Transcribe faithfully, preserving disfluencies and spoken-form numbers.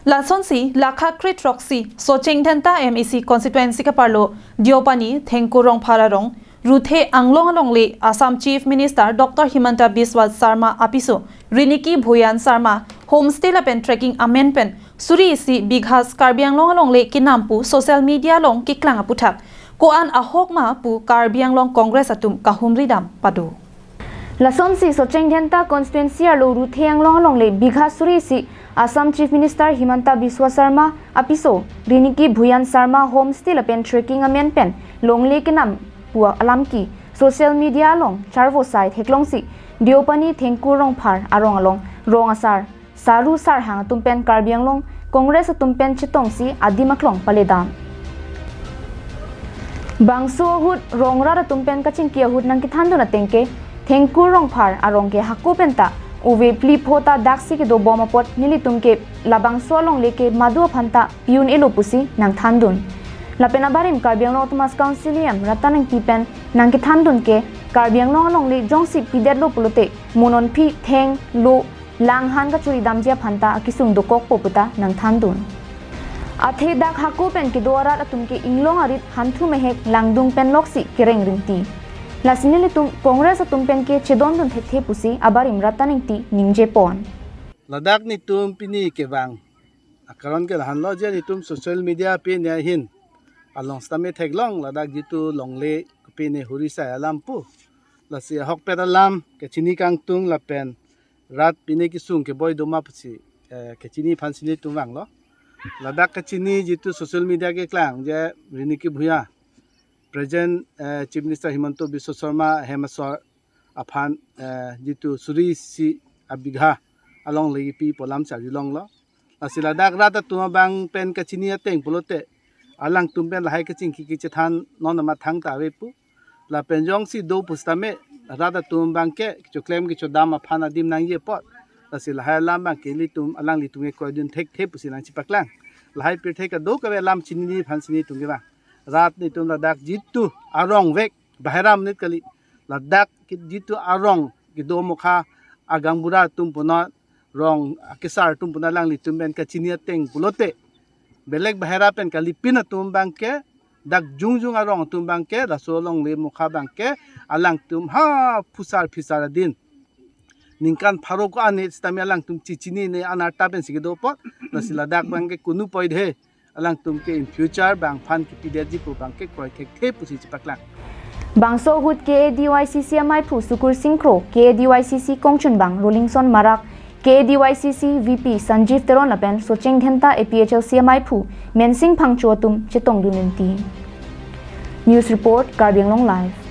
Lasonsi lakha kre throksi Socheng Dhenta M A C constituency kaparlo Deopani Thengkur Rongphar arong Ruthe Anglong alongle Assam Chief Minister Doctor Himanta Biswa Sarma apiso Riniki Bhuyan Sarma homestay lapen trekking amen pen suri isi bighas Karbi Anglong alongle kenam pu social media along keklang aputhak ko-an ahok ma pu Karbi Anglong Congress atum kahumri dam pado. Lasonsi Socheng Dhenta constituency arlo Ruthe Anglong alongle bigha suri isi Assam Chief Minister Himanta Biswa Sarma apiso Riniki Bhuyan Sarma homestay lapen trekking amen pen longle kenam pu alam ke social media along charvo side heklongsi Deopani Thengkur Rongphar arong along rong asar saru sarhang atum pen Karbi Anglong Congress atum pen chetongsi adim aklong paledam. Bangso ahut rong rat atum pen kachingki ahut nangkethandun ateng ke Thengkur Rongphar arong ke hako penta uve phli pho ta daksi kedobom apot nelitum ke labangso alongle ke madu aphanta pi-un-elo pusi nangthandun. Lapen abarim Karbi Anglong Autonomous Council E M Ratan Engti pen nangkethandun ke Karbi Anglong alongle jongsi pidetlo pulote mo non aphi theng lo lang han kachuri damji aphanta akesung dokokpo puta nangthandun. Athe dak hako pen kedo arat atum ke inglong arit hanthu mehek langdung pen loksi kereng ringti. Lasi nelitum Congress atum pen ke chedondun thekthe pusi abarim Ratan Engti ningjepon. Ladak netum pini kevang akaron ke lahenlo je netum social media pini ahin along sitame theklong ladak jitu longle pini huri sai alam pu. Lasi ahokpet alam kechini kangtung lapen rat pini kesung keboi doma pusi, eh, kechini aphansi netum vanglo. Ladak kechini jitu social media keklang je Riniki Bhuyan, present, eh, Chief Minister Himanta Biswa Sarma hem asor aphan, eh, jitu suri isi abigha alongle kipi pu alam charjulonglo. Lasi ladak rat atum abang pen kechini ateng pulote alangtum pen lahai kachingki kechethan non amat thangta ave pu. Lapen jongsi do pusitame rat atum abang ke kechoklem kechodam aphan adim nangji apot. Lasi lahai alam abang ke ilitum alanglitum ke kroidun thekthe pusi nangchipaklang. Lahai pirthe kedo kave alam chinine aphansi netum kevang. Rat netum ladak jitu arong vek bahera monit kali. Ladak ke jitu arong kedo mokha agaonbura atum punon rong akesar atum punon alanglitum pen kechini ateng pulote belek bahera pen kalipin atum abang ke dak jongjong arong atum abang ke laso alongle mokha abang ke alangtum ha phusar phisar adin ningkan pharo ko-an ne sitame alangtum chechinine anarta pensi kedo apot. Lasi ladak abang ke kunu poidhe alangtum ke in future bang aphan kepidetji pu abang ke kroi thekthe pusi chipaklang. Bangso ahut K A D Y C C amaiphu Sukur Singkro, K A D Y C C kongchunbang Rolingson Marak, K A D Y C C V P Sanjeev Teron lapen Socheng Dhenta A P H L C amaiphu Mensing Phangcho atum chetongdun rinti. News report, Karbi Anglong Live.